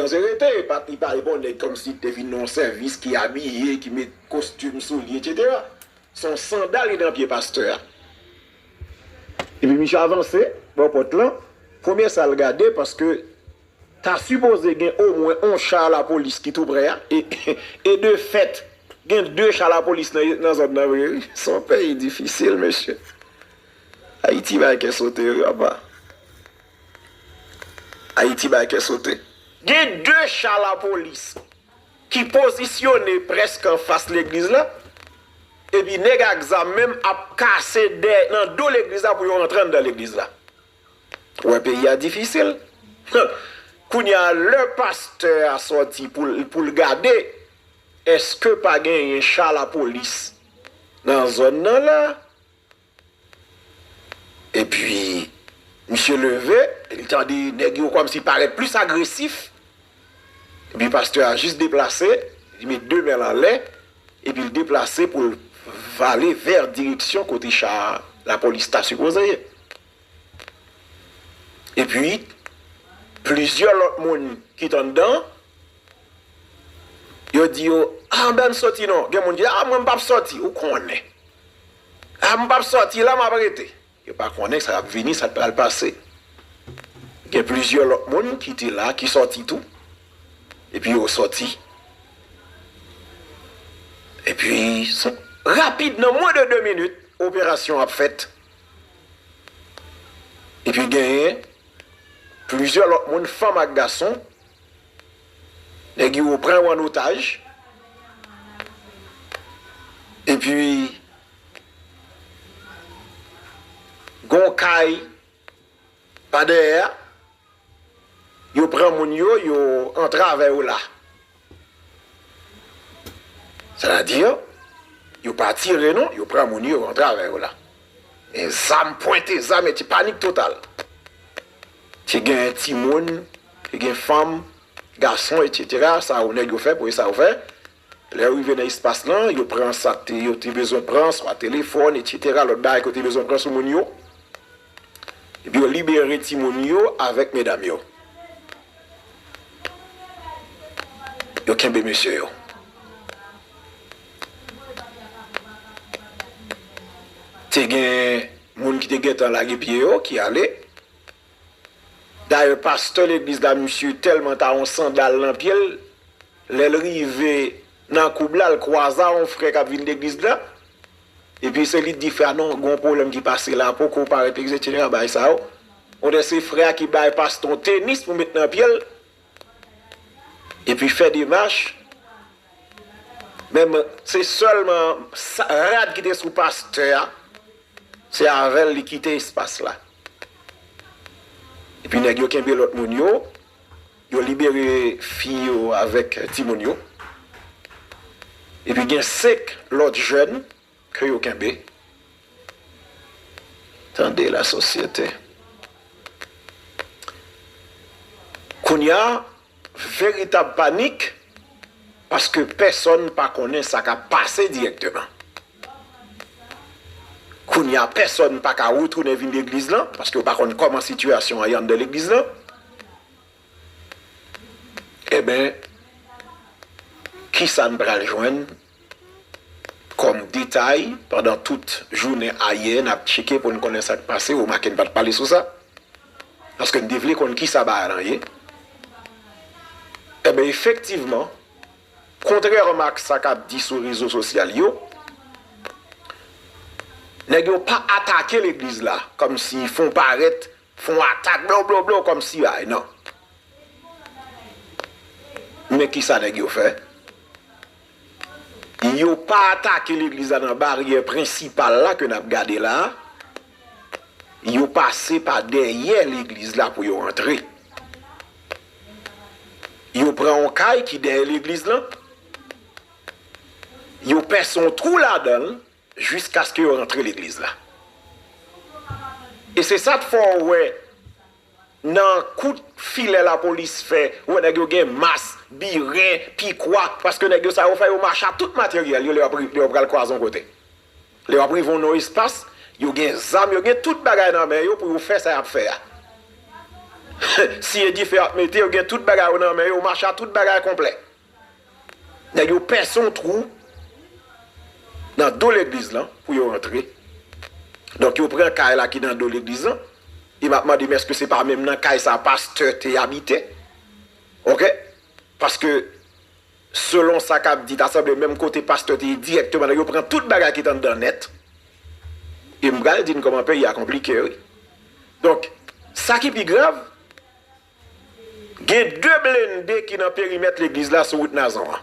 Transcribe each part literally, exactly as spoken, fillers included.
Sanzerite, pa, li pa reponn nèg kòmsi li te vin nan yon sèvis, ki abiye, ki met kostim sou li, etsetera. Se yon sandal li nan pye pastè a. Epi misye avanse bò pòt lan. Premye sa l gade, paske ta sipoze gen omwen yon cha lapolis ki tou prè a, e, e de fèt, gen de cha lapolis nan, nan zòn nan vre, wi. Se yon peyi difisil, mesye. Ayiti bay kè sote, wi, papa. Ayiti bay kè sote. Gen de cha lapolis ki pozisyone prèske anfas legliz la, epi nèg ak zam menm ap kase dèyè, nan do legliz la pou yo rantre anndan legliz la. Ou wè peyi a difisil. Kounye a, lè pastè a sòti pou l, pou l gade, èske pa genyen cha lapolis nan zòn nan la? Epi, misye leve, li tande nèg yo kòmsi parèt plis agresif. Epi pastè a jis deplase, li met de men l anlè, epi l deplase pou l vale vè direksyon kote cha lapolis ta sipoze ye. Epi, plizyè lòt moun ki t anndan, yo di yo, "A, anben n sòti non." Gen moun ki di, "A, mwen m p ap sòti." Ou konnen. "A, m p ap sòti la, m ap rete." Yo pa konnen sa k ap vini, sa k pral pase. Gen plizyè lòt moun ki te la, ki sòti tou. Epi yo sòti. Epi, rapid, nan mwen de de minit, operasyon ap fèt. Epi genyen plizyè lòt moun, fanm ak gason, nèg yo pran yo an otaj. Epi, gon kay pa dèyè a, yo pran moun yo, yo antre avè yo la. Sètadi, yo pa tire non, yo pran moun yo, yo antre avè yo la. E zam, pwente zam, e ti panik total. Te gen timoun, te gen fanm, gason, etsetera. Sa yo nèg yo fè, premye sa yo fè. Lè yo rive nan espas lan, yo pran sa k te, yo te bezwen pran, swa telefòn, etsetera, lòt bagay ke yo te bezwen pran sou moun yo. Epi yo libere timoun yo avèk medam yo. Yo kenbe mesye yo. Te gen moun ki te gentan lage pye yo, ki ale. Dayè, pastè legliz la, misye tèlman ta yon sandal nan pye l, lè l rive nan koub la, l kwaze a yon frè k ap vin legliz la. Epi se li t di frè a, "Non, gen yon pwoblèm ki pase la, poko parèt legliz, etsetera, bagay sa yo." Yon de se frè a ki bay pastè yon tenis pou met nan pye l. Epi fè demach. Men se sèlman sa, rad ki te sou pastè a, se avè l li kite espas la. Epi nèg yo kenbe lòt moun yo, yo libere fi yo avèk timoun yo. Epi gen senk lòt jèn ke yo kenbe. Tande lasosyete. Kounye a, veritab panik, paske pèsonn pa konnen sa k ap pase dirèkteman. Kounye a, pèsonn pa ka retounen vin legliz lan, paske yo pa konn kòman sitiyasyon an ye anndan legliz lan. Enben, kisa n pral jwenn kòm detay pandan tout jounen ayè? N ap tcheke pou n konnen sa k pase. Remake n pa t pale sou sa, paske n te vle konn kisa bagay lan ye. Enben, efektivman, kontrèman ak sa k ap di sou rezo sosyal yo, nèg yo pa atake legliz la kòmsi fè yon parèt, fè yon atak, blo, blo, blo, kòmsi, ay, non. Men kisa nèg yo fè? Yo pa atake legliz la nan baryè prensipal la ke n ap gade la a. Yo pase pa dèyè legliz la pou yo antre. Yo pran yon kay ki dèyè legliz lan. Yo pèse yon twou ladan l jiskaske yo rantre legliz la. E se sa k fè w wè nan kout filè lapolis fè, ou wè nèg yo gen mas, biren, pikwa, paske nèg yo sa yo fè yo mache ak tout materyèl yo lè yo ap, lè yo pral kwaze yon kote. Lè yo ap rive yon non espas, yo gen zam, yo gen tout bagay nan men yo pou yo fè sa y ap fè a. Si e dife y ap mete, yo gen tout bagay yo nan men yo, yo mache a tout bagay konplè. Nèg yo pèse yon twou nan do legliz lan pou yo rantre. Donk, yo pran kay la ki nan do legliz lan. E m ap mande m èske se pa menm nan kay sa pastè te abite? Oke? Paske, selon sa k ap di, ta sanble menm kote pastè te ye dirèkteman, nèg yo pran tout bagay ki t anndan nèt. E m pral di n kòman peyi a konplike, wi. Donk, sa ki pi grav, gen de blende ki nan perimèt legliz la sou wout Nazon an.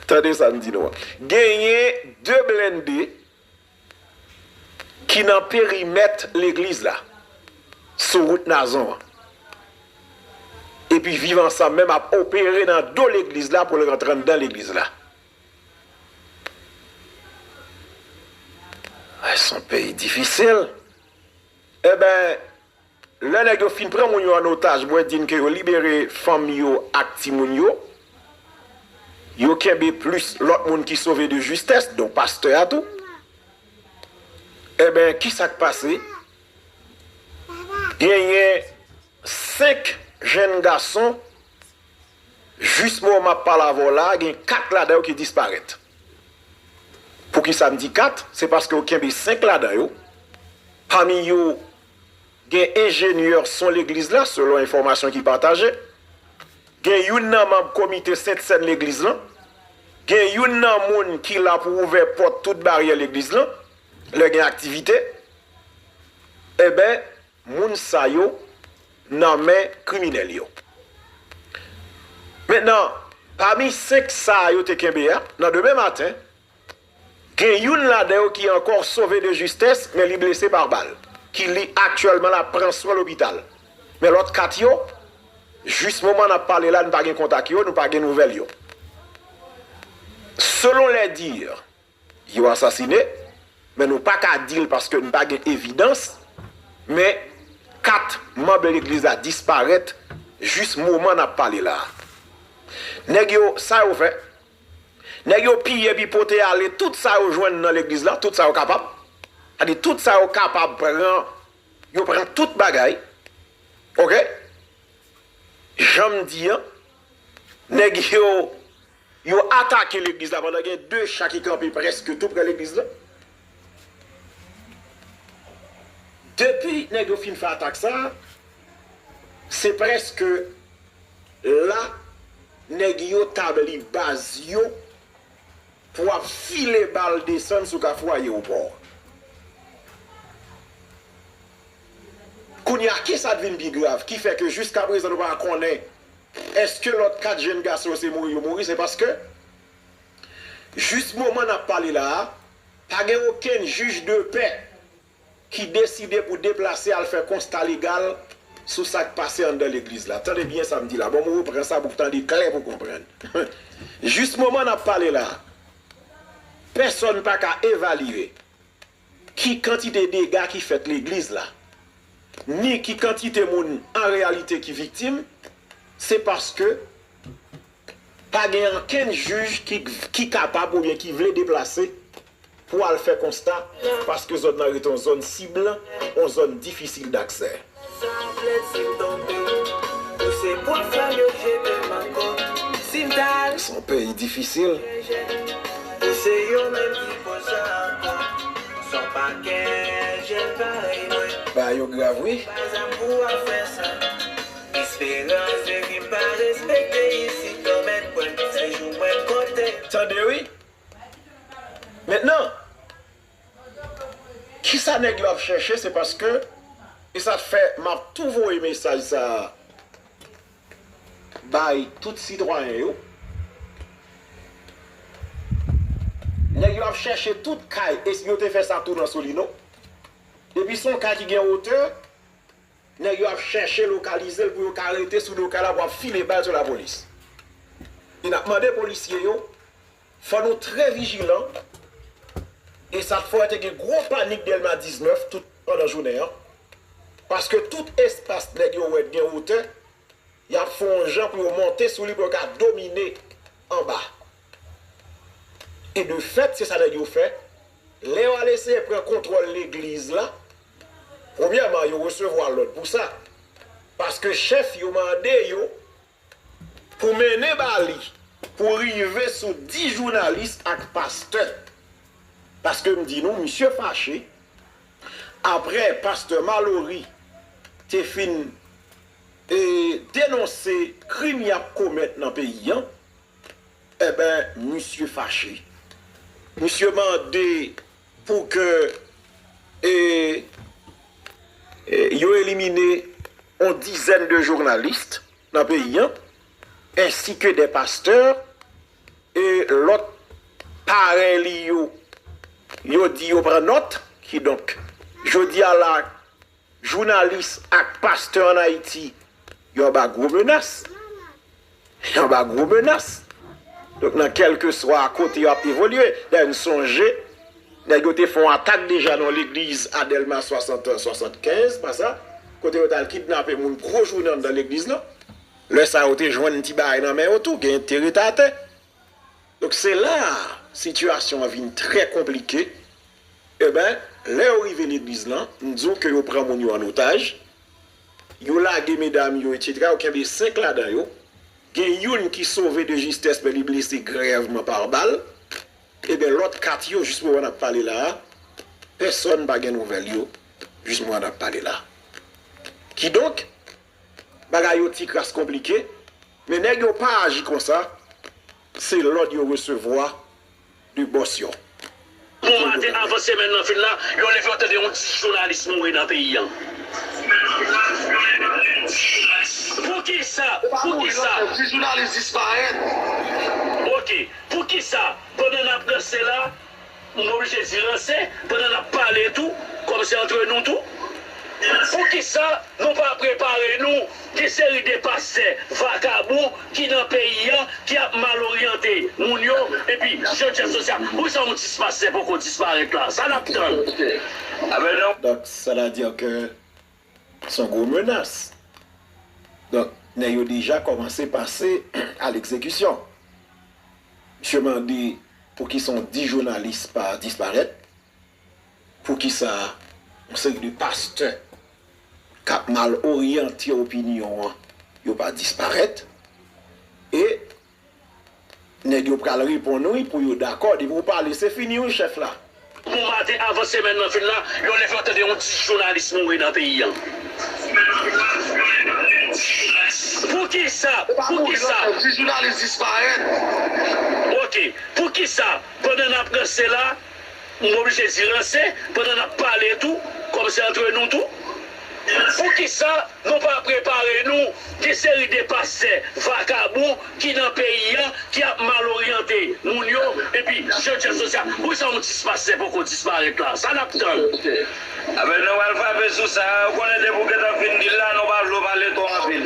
Tande sa m di nou an. Genyen de blende ki nan perimèt legliz la, sou wout Nazon an. Epi Viv Ansanm menm ap opere nan do legliz la pou l rantre anndan legliz la. Ay, se yon peyi difisil. Enben, lè nèg yo fin pran moun yo an otaj, mwen di n ke yo libere fanm yo ak timoun yo, yo kenbe plis lòt moun ki sove de jistès, donk pastè a tou. Enben, ki sa k pase? Genyen senk jèn gason, jis moman m ap pale avè w la, gen kat ladan yo ki disparèt. Poukisa m di kat? Se paske yo kenbe senk ladan yo. Pami yo, gen enjenyè son legliz la, selon enfòmasyon ki pataje. Gen youn nan manm komite Sentsèn legliz lan. Gen youn nan moun ki la pou ouvè pòt tout baryè legliz lan, lè gen aktivite. Enben, moun sa yo nan men kriminèl yo. Mentnan, pami senk sa yo te kenbe a, nan demen maten, gen youn ladan yo ki ankò sove de jistès, men li blese pa bal, ki li aktyèlman l ap pran swen lopital. Men lòt kat yo, jis moman n ap pale la, n pa gen kontak yo, nou pa gen nouvèl yo. Selon les dires, yo asasine, men nou pa ka di l paske n pa gen evidans, men kat manm legliz la disparèt jis moman n ap pale la a. Nèg yo, sa yo fè? Nèg yo piye epi pote ale tout sa yo jwenn nan legliz la, tout sa yo kapab. Sa di tout sa yo kapab pran, yo pran tout bagay. Oke? Jan m di an, nèg yo, yo atake legliz la pandan gen de cha ki kanpe prèske tou prè legliz la. Depi nèg yo fin fè atak sa, se prèske la nèg yo tabli baz yo pou ap file bal desann sou Kafou Ayewopò. Kounye a, kisa t vin pi grav, ki fè ke jiskaprezan nou pa konnen èske lòt kat jèn gason yo se mouri yo mouri? Se paske, jis moman n ap pale la a, pa gen okenn jij de pè ki deside pou deplase al fè konsta legal sou sa k pase anndan legliz la. Tande byen sa m di la. Bon, m repran sa pou w tande klè pou w konprann. Jis moman n ap pale la a, pèsonn pa ka evalye ki kantite dega ki fèt legliz la, ni ki kantite moun an reyalite ki viktim, se paske pa gen ankenn jij ki, ki kapab oubyen ki vle deplase pou al fè konsta, paske zòn nan rete yon zòn sib, yon zòn difisil daksè. Se yon peyi difisil. Bagay yo grav, wi. Tande, wi. Mentnan, kisa nèg yo ap chèche, se paske, e sa fè m ap tou voye mesaj sa a bay tout sitwayen yo. Nèg yo ap chèche tout kay, e yo te fè sa tou nan Solino. Depi se yon kay ki gen wotè, nèg yo ap chèche lokalize l pou yo ka rete sou do kay la pou ap file bal sou lapolis. E n ap mande polisye yo, fò nou trè vijilan. E sa t fè te gen gwo panik Dèlma diznèf tout pandan jounen an. Paske tout espas nèg yo wè t gen wotè, y ap fè yon jan pou yo monte sou li pou yo ka domine anba. E de fèt, se sa nèg yo fè. Lè yo al eseye pran kontwòl legliz la, Premyèman, yo resevwa lòd pou sa. Paske chèf yo mande yo pou mennen ba li, pou rive sou dis jounalis ak pastè. Paske m di nou, misye fache, apre pastè Malory te fin, e, denonse krim y ap komèt nan peyi an, enben, misye fache. Misye mande pou ke, e, e, yo elimine yon dizèn de jounalis nan peyi an, ensi ke de pastè, e lòt parèy li yo, yo di yo pran nòt. Kidonk, jodi a la, jounalis ak pastè ann Ayiti, yo anba gwo menas. Yo anba gwo menas. Donk, nan kèlkeswa kote y ap evolye, dayè, n sonje, nèg yo te fè yon atak deja nan legliz a Dèlma swasant, swasannkenz, pa sa, kote yo t al kidnape moun gwo jounen anndan legliz lan. Lè sa a, yo te jwenn ti bagay nan men yo tou, gen te ret atè. Donk, se la a, sitiyasyon an vin trè konplike. Enben, lè yo rive legliz lan, m di w ke yo pran moun yo an otaj, yo lage medam yo, etsetera, yo kenbe senk ladan yo. Gen youn ki sove de justès, men li blese grèvman pa bal. Enben, lòt kat yo, jis moman n ap pale la a, pèsonn pa gen nouvèl yo, jis moman n ap pale la a. Kidonk, bagay yo ti kras konplike, men nèg yo pa aji konsa, se lòd yo resevwa de bòs yo. Bon maten, avan semèn nan fin la, yo leve yo tande yon dis jounalis mouri nan peyi an. Poukisa? Poukisa? Dis jounalis disparèt. Ok. Poukisa? Pandan n ap ranse la, m oblije di ranse, pandan n ap pale tou, kòm se antre nou tou. Poukisa nou pa prepare nou? Gen seri de pastè vakabon ki nan peyi an, ki ap mal oryante moun yo, epi jodi a sosya. Poukisa yon dis pastè poko disparèt la? Sa n ap tann? Donk, cela dire que se yon gwo menas. Donk, nèg yo deja kòmanse pase a legzekisyon. Misye mande poukisa yon dis jounalis pa disparèt, poukisa yon seri de pastè k ap mal oryante opinyon an, yo pa disparèt, e nèg yo pral reponn wi pou yo dakò. Depi w pale, se fini wi, chèf la. Bon maten, avan semèn nan fin la, yo leve yo tande yon dis jounalis mouri nan peyi an. Poukisa? Poukisa? Dis jounalis disparèt. Ok. Poukisa? Pandan n ap ranse la, m oblije di ranse, pandan n ap pale tou, kòm se antre nou tou. Poukisa nou pa prepare nou? Gen seri de pastè vakabon ki nan peyi an, ki ap mal oryante moun yo, epi jodi a sosya. Poukisa yon dis pastè poko disparèt la? Sa n ap tann? Apre nou pral frape sou sa, ou konnen depi w gentan fin di l la, nou pa vle w pale twò anpil.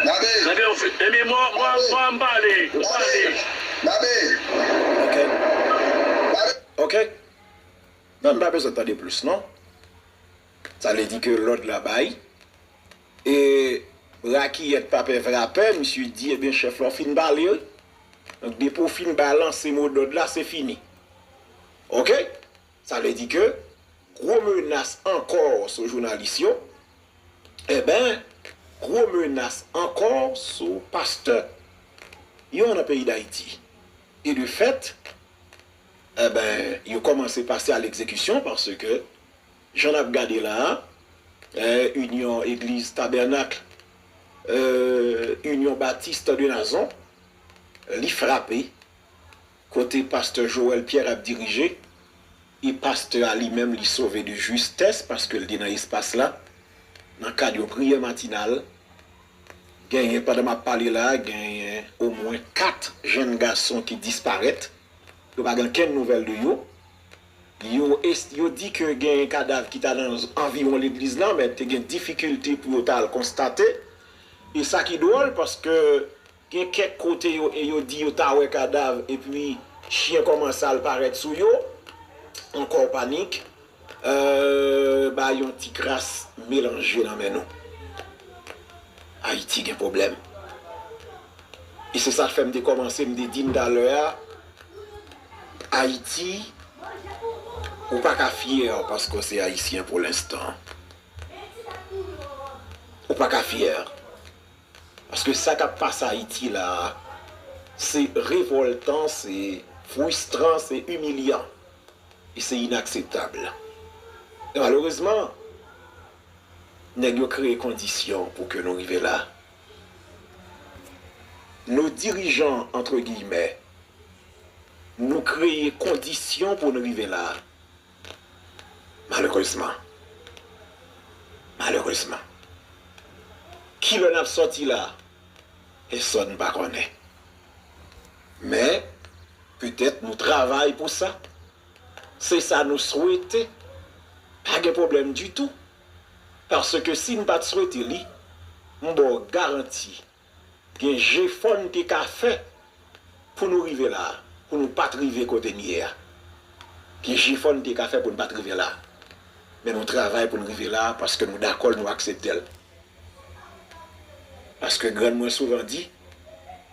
Ebyen, ebyen, mwen, mwen, mwen, m pale, m pale. Ok. Ok. Non, n pa bezwen tande plis, non. Sa vle di ke lòd la bay. E rakiyèt pa pè vrapè, misye di, ebyen, chèf la, w fin pale, wi. Donk, depi w fin balanse modòd la, se fini. Ok? Sa vle di ke gwo menas ankò sou jounalis yo. Enben, gwo menas ankò sou pastè yo nan peyi Dayiti. E de fèt, enben, yo kòmanse pase a legzekisyon paske, jan n ap gade la a, eh, Inyon Egliz Tabènak, eh, Inyon Batis de Nazon, li frape kote pastè Joël Pierre ap dirije, e pastè a li menm li sove de justès paske l te nan espas la, nan kad yon priyè matinal. Genyen, pandan m ap pale la a, genyen omwen kat jenn gason ki disparèt. Yo pa gen okenn nouvèl de yo. Yo es-, yo di ke genyen kadav ki t al nan anviwon legliz lan, men te gen difikilte pou yo t al konstate. E sa ki dwòl, paske gen kèk kote yo, e yo di yo ta wè kadav, epi chen kòmanse al parèt sou yo. Ankò panik. Euh, ba yon ti kras melanje nan men nou. Ayiti gen pwoblèm. E se sa k fè m te kòmanse, m te di n talè a, Ayiti, ou pa ka fyè paske w se Ayisyen pou lenstan. Pierre. Paske sa k ap pase Ayiti la a, se revòltan, se fristran, se imilyan. E se inakseptab. E malerezman, nèg yo kreye kondisyon pou ke nou rive la. Nos dirigeants, entre guillemets, nou kreye kondisyon pou n rive la. Malerezman. Malerezman. Kilè n ap sòti la? Pèsonn pa konnen. Men, petèt nou travay pou sa. Se sa nou swete. Pa gen pwoblèm ditou. Paske si n pa t swete li, m ba w garanti, gen jefò n te ka fè pou nou rive la a, pou nou pa t rive kote n ye a. Gen jefò n te ka fè pou n pa t rive la a. Men nou travay pou n rive la a paske nou dakò l, nou aksepte l. Paske grann mwen souvan di,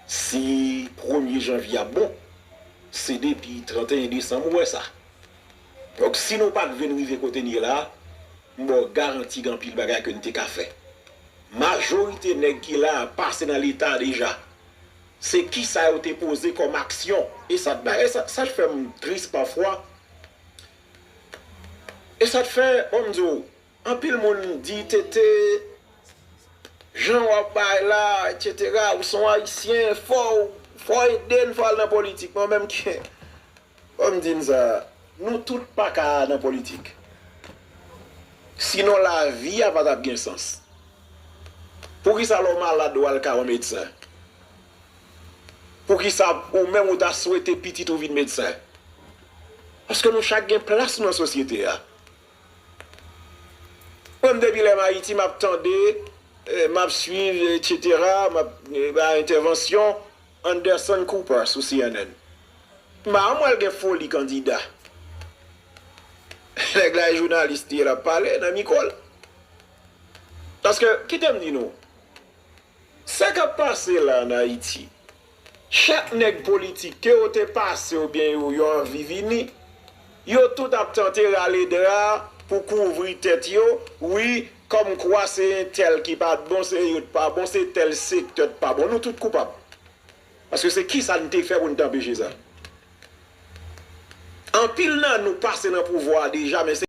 si premye janvye a bon, se depi trannteyen desanm ou wè sa. Donk, si nou pa t vin rive kote n ye la a, m ba w garanti gen anpil bagay ke n te ka fè. Majorite nèg ki la a pase nan Leta deja. Se kisa yo te poze kòm aksyon? E sa t ba, e sa, sa t fè m tris pafwa. E sa t fè, bon, m di w, anpil moun di, Tete, jan w ap bay la, etsetera, ou se yon Ayisyen, fò w, fò w ede n, fò w al nan politik. Mwen menm ki, fò m di n sa, nou tout pa ka nan politik. Sinon lavi a pa t ap gen sans. Poukisa lè w malad ou al ka wè medsen? Poukisa ou menm ou ta swete pitit ou vin medsen? Paske nou chak gen plas nou nan sosyete a. Mwen menm depi lè m Ayiti, m ap tande, eh, m ap swiv, etsetera, m ap, eh, bay entèvansyon Anderson Cooper sou C N N. M pa janm wè l gen foli kandida. Nèg la e jounalis li ye, l ap pale nan mikwo l. Paske, kite m di nou, sa k ap pase la ann Ayiti, chak nèg politik, ke yo te pase oubyen yo, yo anvi vini, yo tout ap tante rale dra pou kouvri tèt yo, wi, kòmkwa se entèl ki pa t bon, se yo t pa bon, se tèl sektè t pa bon. Nou tout koupab. Paske se kisa n te fè pou n te anpeche sa? Anpil nan nou pase nan pouvwa a deja, men se